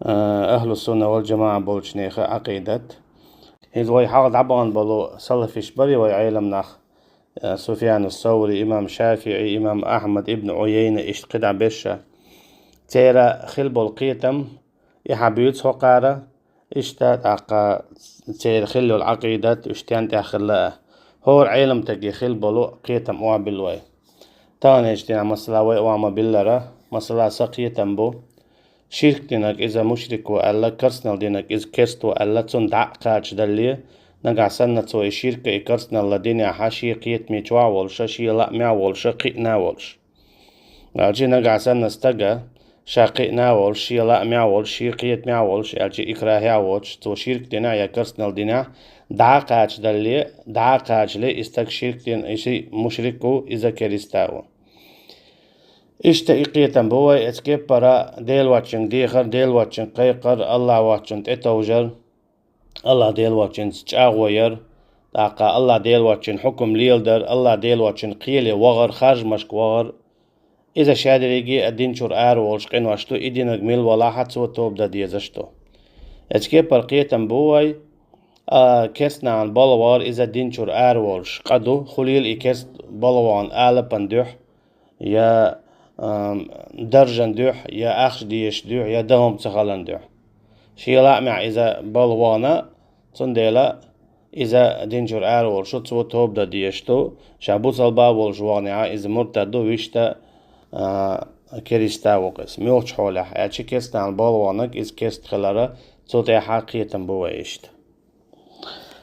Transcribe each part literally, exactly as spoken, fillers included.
а, ахлу сунна вал джамаӀа болчу нехан Ӏакъидат. ХӀинца вай хьалха дӀабахана болу салафиш барий вай Ӏеламнах, а, Суфьяну Саври, имам ШафиӀи, имам Ахьмад ибн Ӏуяйна, иштта кхидӀа беша. Церан хила болу кхетам, и хьан буьйцу хӀокхара, иштта тӀаккха церан хила йолу Ӏакъидат, уьш стен тӀехь хилла а. ХӀора Ӏеламтаге хила болу кхетам охьабилла вай. Таханлерчу дийнахь, масала, вай охьа ма-биллара, масала, сан кхетам бу, ширк динарг иза мушрик ву аьлла, керстанал динарг иза керст ву аьлла, цунна дӀа а кхачадалле, нагахь санна цо и ширка, и керстаналла динехь шен кхетаме чохь а волуша, шен лаамехь а волуша, кхиъна а волуш. Аьлча нагахь санна стага, ша кхиъна а волуш, шен лаамехь а волуш, шен кхетамехь а волуш, аьлча икрахьехь а воцуш, цо ширк динехь я керстанал динехь дӀа а кхачадалле, дӀа а кхачале, и стаг ширк дина, и шиъ мушрик ву, иза керста ву. Иштта и кхетам бу вай, эцу кеппара Дела воцчуьнга дехар, Дела воцчуьнга кхайкхар, АллахӀ воцчунна тӀетовжар, АллахӀ Дела воцчуьнца чӀагӀо яр, тӀаккха АллахӀ Дела воцчуьнан хьукам леладар, АллахӀ Дела воцчуьнан кхеле вахар, харжамашка вахар, иза шадерриге а дин чуьра ара волуш къинош ду, и динарг мила валахь а цо тоба дан дезаш ду. Эцу кеппара кхетам бу вай, а, керстанахана балха вахар иза дин чуьра ара волуш къа ду, хуьлийла и керст балха вахана алапан дуьхьа, я, ам, даржан дуьхьа, я ахча дезаш дуьхьа, я дан хӀума ца хиларна дуьхьа. Шен лаамехь иза балха вахана, цундела иза дин чуьра ара волуш ву, цо тоба дан дезаш ду, ша бусалба а волуш ваханехь, иза муртад ву, вуьшта, а, керста ву-кх иза. Муьлхачу хьолехь, аьлча керстанахана балха ваханарг иза керста хилар, цул тӀаьхьа кхетам бу вай иштта.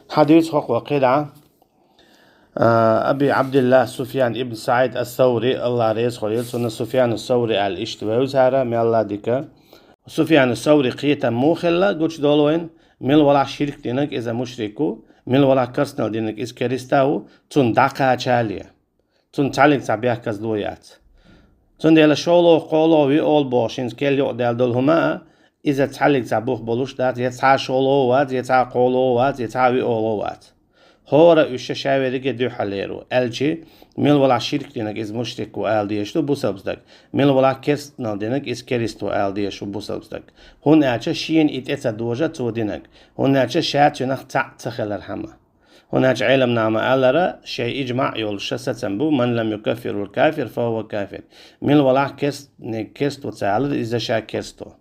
Хьадийцу хӀокхо кхидӀа, а, Аби Ӏабдиллахь Суфьян ибн СаӀид ас-Саври, АллахӀ реза хуьлийла цунна, Суфьяну Саври аьлла иштта вевзара, мелла а дика. Суфьяну Саври кхетам муха хилла гучудолу вайна, мила валахь ширк динарг иза мушрик ву, мила валахь керстанал динарг иза керста ву, цунна дӀакхачале. Цунна цхьаллиг цхьа бехказло яц. Цундела шолгӀа, кхоалгӀа, виолгӀа бохуш хӀинца кел юкъадаьлла долу хӀума а, иза цхьаллиг цхьа бух болуш дац, я цхьа шолгӀа вац, я цхьа кхоалгӀа вац, я цхьа виолгӀа вац. ХӀора уьш ша верриге дуьххьалера ву, аьлча, мила валахь ширк динарг иза мушрик ву ала дезаш ду бусалба стаг, мила валахь керстанал динарг иза керста ву ала дезаш ву бусалба стаг. ХӀунда аьлча шена и тӀе ца дожа цо динарг, хӀунда аьлча ша цуьнах цхьаъ ца хилархьама. ХӀунда аьлча Ӏеламнаха ма-аллара, шайн ижмаӀ йолуш ша сацам бу, «Ман лам юкаффирул кафир, фа хӀува кафир». Мила валахь керстниг керст ву ца алар, иза ша керст ву.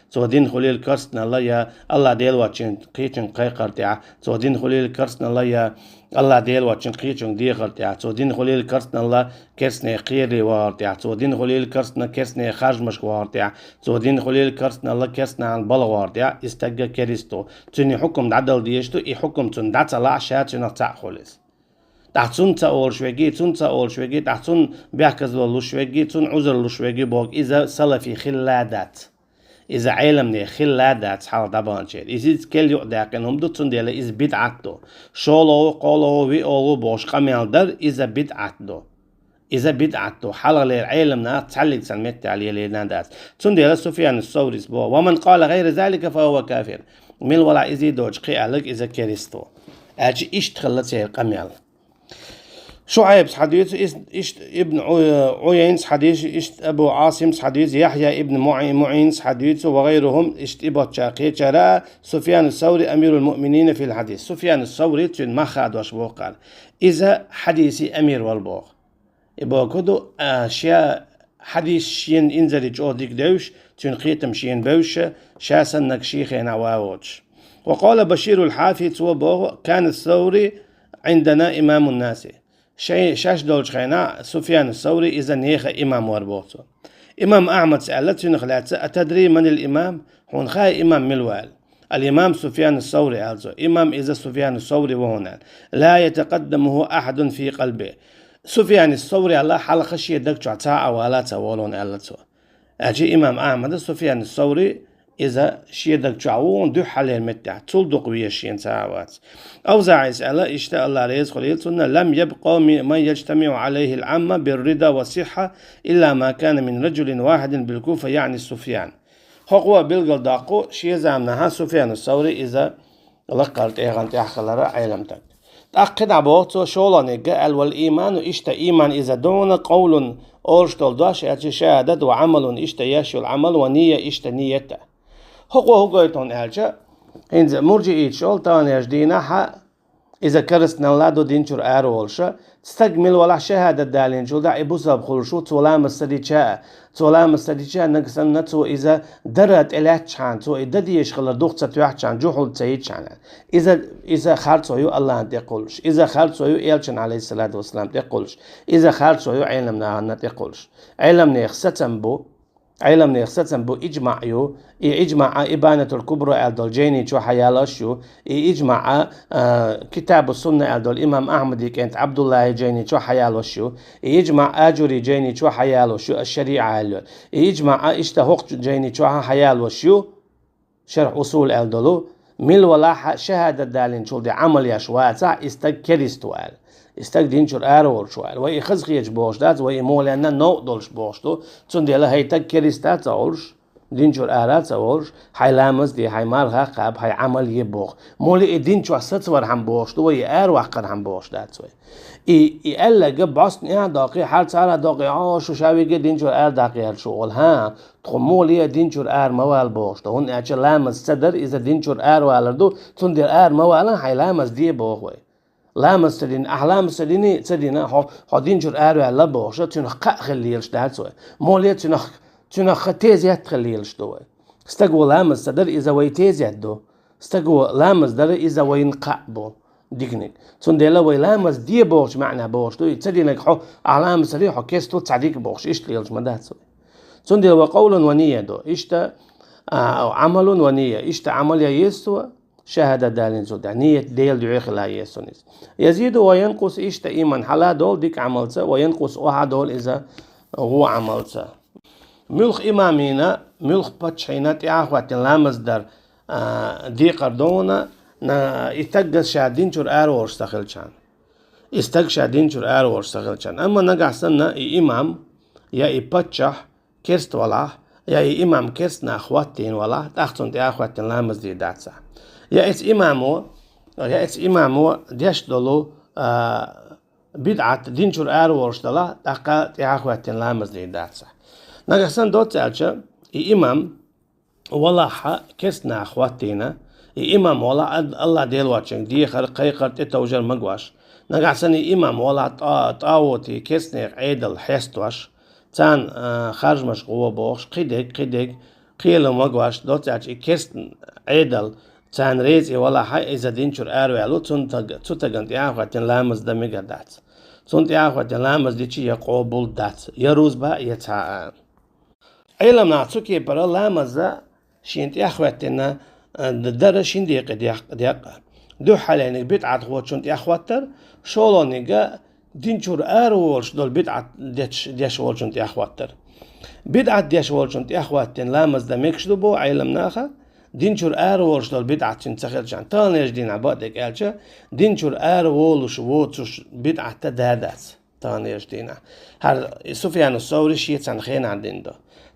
Цо дина хуьлийла керстаналла я АллахӀ Дела воцчуьнан кхечуьнга кхайкхар тӀехь, цо дина хуьлийла керстаналла я АллахӀ Дела воцчуьнан кхечуьнга дехар тӀехь, цо дина хуьлийла керстаналла керстанийн кхеле вахар тӀехь, цо дина хуьлийла керстна-, керстанийн харжамашка вахар тӀехь, цо дина хуьлийла керстаналла керстанахана балха вахар тӀехь, и стаг керста ву. Цуьнан хьукам дӀадала дезаш ду, и хьукам цунна дӀа ца лахь, ша цуьнах цхьаъ хуьлу иза. ТӀаккха цунна ца олуш верг, цунна ца олуш верг, тӀаккха цунна бехказло луш верг, цунна Ӏузур луш верг бохург, иза салафи хилла дац. Иза Ӏеламне хилла дац хьалха дӀабаханчеран. Иза, иза кел юкъадаьккхина хӀума ду, цундела иза бидӀат ду. ШолгӀа, кхоалгӀа, виолгӀа бохуш къамел дар, иза бидӀат ду. Иза бидӀат ду. Хьалхалера Ӏеламнаха цхьаллиг цхьана меттехь лелийна дац. Цундела Суфьяну Саврис боху: «Ва ман къала гӀайра залика, фа хӀува кафир». Мила валахь иза доцуш кхин аьлларг, иза керста ву. Аьлча иштта хилла церан къамел. ШуӀайбс хьадуьйцу, ис-, иштта Ибн Ӏу-, Ӏуяйнс хьадуьйцу, иштта Абу Ӏасимс хьадуьйцу, Яхья ибн МуӀи-, МуӀинс хьадуьйцу, ва гӀайрухӀум, иштта и боцчара кхечара, Суфьяну Саври амирул муъминина фил хьадис. Суфьяну Саври цуьнан мах хадош боху кхара. Иза хьадиси амир вара боху. И бохург ду, а, ша хьадис шена инзаре чӀогӀа дика девзаш, цуьнан кхетам шена бевзаш, ша саннарг шен хенахь ван воцуш. Ва къала Баширул Хьафи, цо боху: «Кана Саври Ӏиндана имамун наси». Шай-, шаьш долчу хенахь Суфьяну Саври иза нехан имам вара боху цо. Имам Ахьмадс аьлла цуьнах лаьцна: «Атадри манил имам?» Хьуна хаьа имам мила ву аьлла? «Ал-имам Суфьяну Саври», аьлла цо. Имам иза Суфьяну Саври ву хьуна аьлла. «Ла ятакъаддамуху ахьадун фи къалби». Суфьяну Саври аьлла, хьалха шен даг чохь цхьа а вала ца волу хьуна аьлла цо. Аьлча имам Ахьмада Суфьяну Саври иза шен даг чохь ву хьуна дуьххьалера меттехь, цул дукха везаш шена цхьа а вац. АвзаӀис аьлла, иштта АллахӀ реза хуьлийла цунна: «Лам ябкъа ми-, ман яжтамиӀу Ӏалайхил Ӏамма бир-рида ва сихха, илла ма кана мин раджулин вахьидин бил Куфа, яъни Суфьян». ХӀокхо а билгалдоккху, шен заманахьа Суфьяну Саври иза лаккхара тӀегӀан тӀехь хилара Ӏеламтаг. ТӀаккха кхидӀа боху цо шолгӀаниг а аьлла: «Вал ийману», иштта ийман иза ду хьуна, «къовлун», олуш долу дош, аьлча, «шахӀадат», «ва Ӏамалун», иштта еш йолу Ӏамал, «ва нийя», иштта ният а. ХӀокхо хӀу гойту аьлча, хӀинца мурджииташ олу таханлерчу дийнахь а, иза керстаналла ду дин чуьра ара волуша, стаг мила валахь шахӀадат далийначул тӀаьхьа и бусалба хуьлуш ву, цо ламаз ца дича а, цо ламаз ца дича а, нагахь санна цо иза дара тӀелаьцначхьана, цо и дан дезаш хилар дух ца тоьхначхьана, жухьуд ца йичхьана. Иза, иза харцо ю Аллахьна тӀекхуллуш, иза харцо ю Элчан, Ӏалайхиссалату вассалам, тӀекхуллуш, иза харцо ю Ӏеламнахана тӀекхуллуш. Ӏеламнех сацам бу, Ӏеламнех сацам бу, иджмаъ ю, и иджмаъ а Ибанатул Кубра аьлла долу жайни чохь а ялош ю, и иджмаъ а, а, Китабу Сунна аьлла долу имам Ахьмади кӀентан Ӏабдуллахьи жайни чохь а ялош ю, и иджмаъ а Аджури жайни чохь а ялош ю, аш-Шариа аьлла йолу, и иджмаъ а иштта хӀокху жайни чохь а ялош ю. Шархь Усул аьлла долу, мила валахь а шахӀадат далийначул тӀаьхьа Ӏамал еш вацахь, и стаг керста ву аьлла. И стаг дин чуьра ара волуш ву аьлла. Вай и хазахеташ бохуш дац, вай и муха лаьцна новкъа долуш бохуш ду. Цундела хӀай стаг керста а ца олуш, дин чуьра ара а ца волуш, хьайн ламаз де, хьайн марха кхаба, хьайн Ӏамал е боху. Муха и дин чохь сацавархьама бохуш ду вай, и араваккхархьама бохуш дац вай. И, и аьлларг бӀостанехьа а доккхий, хьарцахьара а доккхий, хьо шу ша виге дин чуьра ара даккха гӀерташ ву олу, хӀан? Тхо муха а дин чуьра ара ма вала бохуш ду, хӀунда аьлча ламаз ца дар иза дин чуьра аравалар ду, цундела ара ма вала, хьайн ламаз де боху вай. Ламаз ца дина, ахь ламаз ца дина, ца дина, хьо, хьо дин чуьра араваьлла бохуша, цуьнах кхаъ хила лелаш дац вай. Муха а цуьнах, цуьнах тезет хила лелаш ду вай. Стаго ламаз ца дар иза вай тезет ду. Стаго ламаз дар иза вайна кхаъ бу. Диканиг. Цундела вай ламаз де бохучу маьӀна бохуш ду, и ца динарг хьо, ахь ламаз ца дина, хьо керста ву, цхьа дика бохуш, иштта лелаш ма дац вай. Цундела ва къовлун ва ния ду. Иштта, а, Ӏамалун ва ния. Иштта Ӏамал я еза цо, шахӀадат далийначул тӀаьхьа ният Делан дуьхьа хила еза цунна иза. Язиду ва янкъус, иштта иман хьала а долу дика Ӏамалца, ва янкъус охьа а долу иза гӀо Ӏамалца. Муьлхха имамина, муьлхха паччахьина тӀаьхьа хӀоьттина ламаз дар, а, декхар ду хьуна, на, и стаг ша дин чуьра ара волуш ца хилчахьана. И стаг ша дин чуьра ара волуш ца хилчахьана. Амма нагахь санна и имам, я и паччахь керста валахь, я и имам керста нах хӀоттийна валахь, тӀаккха цунна тӀаьхьа хӀоьттина ламаз дийр дац цо. Я эцу имамо, я эцу имамо деш долу, а, бидӀат дин чуьра ара волуш далахь, тӀаккха тӀаьхьа хӀоьттина ламаз дийр дац цо. Нагахь санна доцца аьлча, и имам валахь керста нах хӀоттийна, и имам валахь Аллахь Дела воцчуьнга дехар, кхайкхар, тӀетовжар магош. Нагахь санна и имам валахь тӀа-, тӀагӀути керста нехан Ӏедал хьестош, царна, а, харжамаш гӀо бохуш, кхидерг, кхидерг, кхело магош, доцца аьлча и керста Ӏедал, царна реза и валахь, иза дин чуьра араваьлла ву, цунна таг-, цу тагана тӀаьхьа хӀоьттина ламаз дан мегар дац. Цунна тӀаьхьа хӀоьттина ламаз дича я къобул дац, я рузба, я цхьа а. Ӏеламнаха цу кепара ламаза шена тӀаьхьа хӀоьттина, а, д-, дара шин декъе декъ-, декъа. Дуьххьалерниг бидӀатхочунна тӀаьхьа хӀоттар, шолгӀаниг дин чуьра ара волуш долу бидӀат деш, деш волчунна тӀаьхьа хӀоттар. БидӀат деш волчунна тӀаьхьа хӀоьттина ламаз дан мегаш ду боху Ӏеламнаха, дин чуьра ара волуш долу бидӀат цуьнан ца хилчахьана. Таханлерчу дийнахь бакъдерг аьлча, дин чуьра ара волуш воцуш бидӀат а дац таханлерчу дийнахь. ХӀара Суфьяну Соври шен цхьана хенахь дина ду.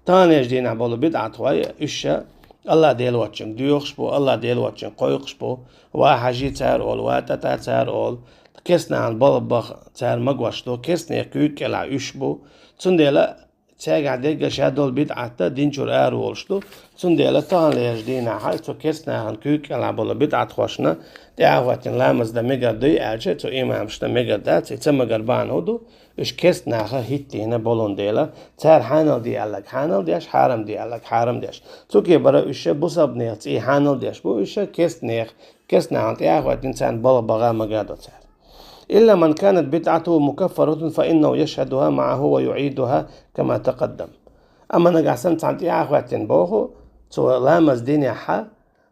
Таханлерчу дийнахь болу бидӀатхой, уьш ша Аллахь Дела воцчуьнга доьхуш бу, Аллахь Дела воцчуьнга кхойкхуш бу, ва хьажи цара олу, ва тӀатӀа цара олу, керста нахана балха баха цара магош ду, керста нехан куьйга кӀелахь уьш бу. Цундела цаьргахь дерг а ша долу бидӀат а дин чуьра ара волуш ду. Цундела таханлерчу дийнахь а цу керста нахана куьйга кӀелахь болу бидӀатхошна тӀаьхьа хӀоьттина ламаз дан мегар дуй аьлча, цу имамашна мегар дац, и ца магар бахьана хӀун ду? Уьш керста наха хӀиттийна болун дела, цара хьанал де аьлларг хьанал деш, хьарам де аьлларг хьарам деш. Цу кепара уьш ша бусалба нехан цӀий хьанал деш бу, уьш ша керста нехан, керста нахана тӀаьхьа хӀоьттина царна балха баха магадо цара. إلا من كانت بدعته مكفرة فإنه يشهدها معه ويعيدها كما تقدم. Амма нагахь санна цхьана тӀаьхьа хӀоьттина боху, цо ламаз динехь а,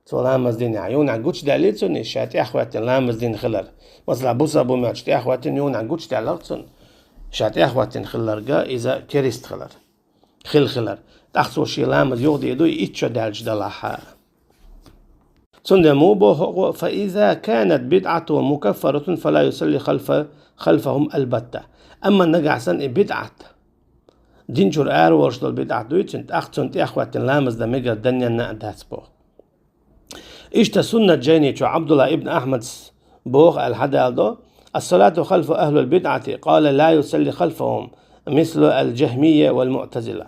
цо ламаз динехь а, юханехь гучудаьллий цунна иза ша тӀаьхьа хӀоьттина ламаз дина хилар? Масала, бусалба хӀума йоцуш тӀаьхьа хӀоьттина, юханехь гучудаьлларг цунна ша тӀаьхьа хӀоьттина хилларг иза керста хилар, хила хилар. ТӀаккха цо шен ламаз юха дийр ду, и итт шо даьлча далахь а. Цундела муха боху хӀокхо: فإذا كانت بدعته مكفرة فلا يصلي خلف، خلفهم البتة. Амма нагахь санна и бидӀат дин чуьра ара волуш долу бидӀат дуьйцина, тӀаккха цунна тӀаьхьа хӀоьттина ламаз дан мегар данненна а дац боху. Иштта Суннат жайни чу Ӏабдулла ибн Ахьмадс боху аьлла хьадалдо: الصلاة خلف أهل البدعة قال لا يصلي خلفهم مثل الجهمية والمعتزلة.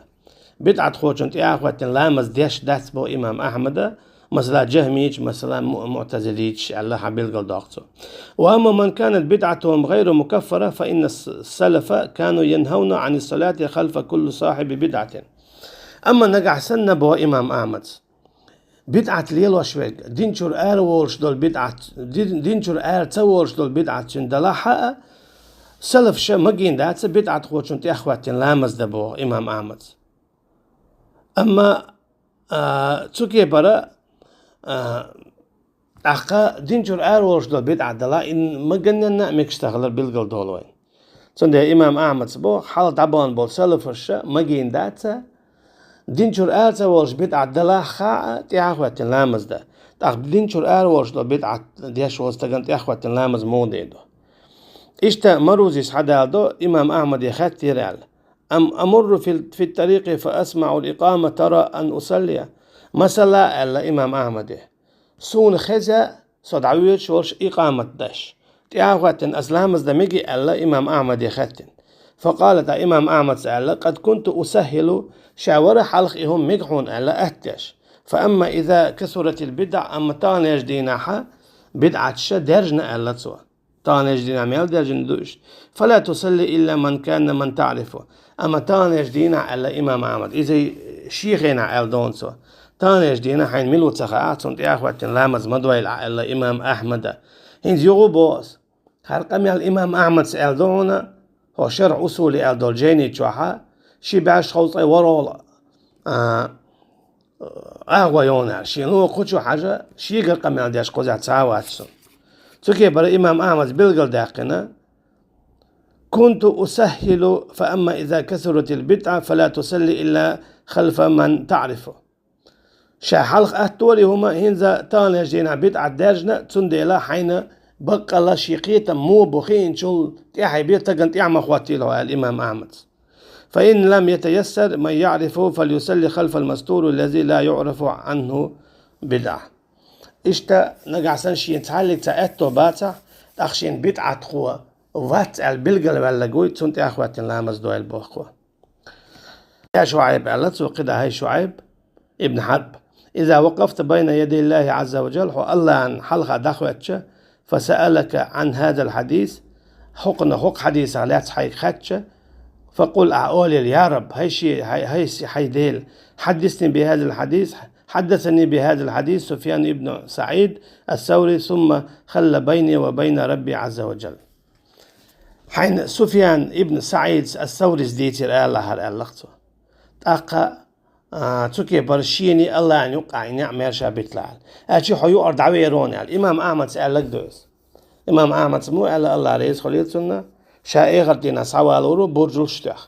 бидӀатхочун тӀехьа хӀоттина ламаз деш дац боху имам Ахьмада, масала, джахмийча, масала, му-, муътазилийча аьлла хьан билгалдоккху цо. وأما من كانت بدعتهم غير مكفرة فإن السلف كانوا ينهون عن الصلاة خلف كل صاحب بدعة. Амма нагахь санна боху имам Ахьмада, бидӀат лелош верг, динчуьра ара волуш долу бидӀат, дин-, динчуьра ара ца волуш долу бидӀат цуьнан далахь а, салафаша магийна дац бидӀатхочун тӀехьа хӀоттина ламаз дан боху имам Ахьмада. Амма, а, цу кепара, а, тӀаккха динчуьра ара волуш долу бидӀат далахь, и маганненна а мегаш ца хилар билгалдолу вайна. Цундела имам Ахьмада боху, хьалха дӀабахана болу салафаша магийна дац динчуьра ара ца волуш бидӀат далахь а, тӀехьа хӀоттина ламаз дан. ТӀаккха динчуьра ара волуш долу бидӀат деш волу стагана тӀехьа хӀоттина ламаз муха дийр ду? Иштта Марузис хьадалдо, имам Ахьмаде хаьттира аьлла: أم أمر في، في الطريق فأسمع الإقامة ترى أن أصلي؟ Масала, аьлла имам Ахьмаде, суна хеза со дӀавоьдуш волуш икъамат деш, тӀехьа хӀоттина ас ламаз дан мегий, аьлла имам Ахьмаде хаьттина. فقال, тӀаккха имам Ахьмада аьлла: قد كنت أسهل, ша вара хьалха и хӀума мега хьуна аьлла атта деш. فأما إذا كثرت البدع, амма таханлерчу дийнахь бидӀаташ даьржина аьлла цо. Таханлерчу дийнахь мел даьржина ду уьш? فلا تصلي إلا من كان من تعرفه. Амма таханлерчу дийнахь, аьлла имам Ахьмада, иза шен хенахь аьлла доху цо. Таханлерчу дийнахь хьайна мила ву ца хаахь, цунна тӀехьа хӀоттина ламаз ма дойла ахь, аьлла имам Ахьмада. ХӀинца юха а боху ас, хӀара къамел имам Ахьмада аьлла доху хьуна, хӀо шархь усули аьлла долу жайни чохь а, ши бӀе шовзткъе ворхӀалгӀа, а, агӀо йогӀу аьлла, шен лоха кху чу хьажа, шегара къамел деш кхузахь цхьа а вац цуьнан. Цу кепара имам Ахьмада билгалдаьккхина: كنت أسهل، فأما إذا كثرت البدع فلا تصلي إلا خلف من تعرفه. Ша хьалха атта дора и хӀума, хӀинца таханлерчу дийнахь бидӀат даьржина, цундела хьайна баккъалла шен кхетам муха бу хиъначул тӀаьхье бен стагана тӀехьа ма хӀоттийла хьо, аьлла имам Ахьмада. فإن لم يتيسر من يعرفه فليصلي خلف المستور الذي لا يعرف عنه بدعة. Иштта нагахь санна шена цхьаллиг цхьа аьтто бацахь, тӀаккха шена бидӀатхо вац аьлла билгалваьлларг вуй, цунна тӀехьа хӀоттина ламаз дойла боху. يا شعيب, аьлла цо, кхидӀа, хӀай ШуӀайб ибн Хьарб, إذا وقفت بين يدي الله عز وجل, хьо Аллахьан хьалха дӀахӀоьттича, فسألك عن هذا الحديث, хӀокхуна, хӀокху хьадисах лаьцна хьайга хаьттича, فقل, ахь олийла: يا رب, хӀай шен, хӀай, хӀай, хӀай Дела, حدثني بهذا الحديث، حدثني بهذا الحديث سفيان بن سعيد الثوري، ثم خل بيني وبين ربي عز وجل. Хьайна Суфьян ибн СаӀид ас-Саврис дийцира алахьара, аьлла цо. ТӀаккха, а, цу кепара шена а Аллахьан юккъехь и неӀ маьрша битталахь аьлла. Аьлча хьо юкъара дӀавер ву хьуна аьлла. Имам Ахьмада аьлларг ду иза. Имам Ахьмада муха аьлла, Аллахь реза хуьлийла цунна, ша эхарт дийнахь схьавалор ву буржалш тоьхна.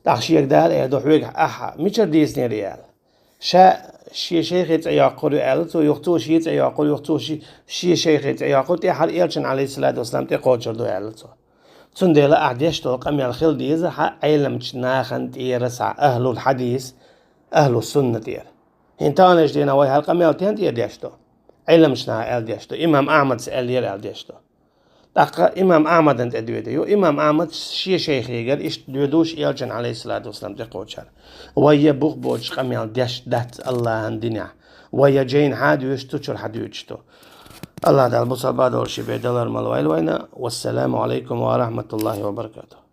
ТӀаккха шега Дала эр ду: хьоьгахь ахьа мичара дийцинера и аьлла? Ша шен шайхе цӀе йоккхур ю аьлла цо, юха цо шен цӀе йоккхур, юха цо ши-, шен шайхе цӀе йоккхур, тӀаьхьара элчан, Ӏалайхиссалату вассалам, тӀекхочур ду аьлла цо. Цундела ахь деш долу къамел хила деза хьан Ӏеламчу нахана тӀера схьа, ахьлул хьадис, ахьлу сунна тӀера. ХӀинца таханлерчу дийнахь вай хӀара къамел стенна тӀера деш ду? Ӏеламчу наха аьлла деш ду, имам Ахьмада аьллера аьлла деш ду. ТӀаккха имам Ахьмадан тӀе доьду. Ю, имам Ахьмад шен шайхегара иштта доьдуш элчан, Ӏалайхиссалату вассалам, тӀекхочура. Вай я бух боцуш къамел деш дац Аллахьан динехь. Вай я жайна хьан доьдуш, цу чуьра хьан доьдуш ду. Аллахь Дала бусалба долуш шен бен далар мала войла вайна. Вассаламу Ӏалайкум ва рахьматуллахӀи ва баракатухӀ.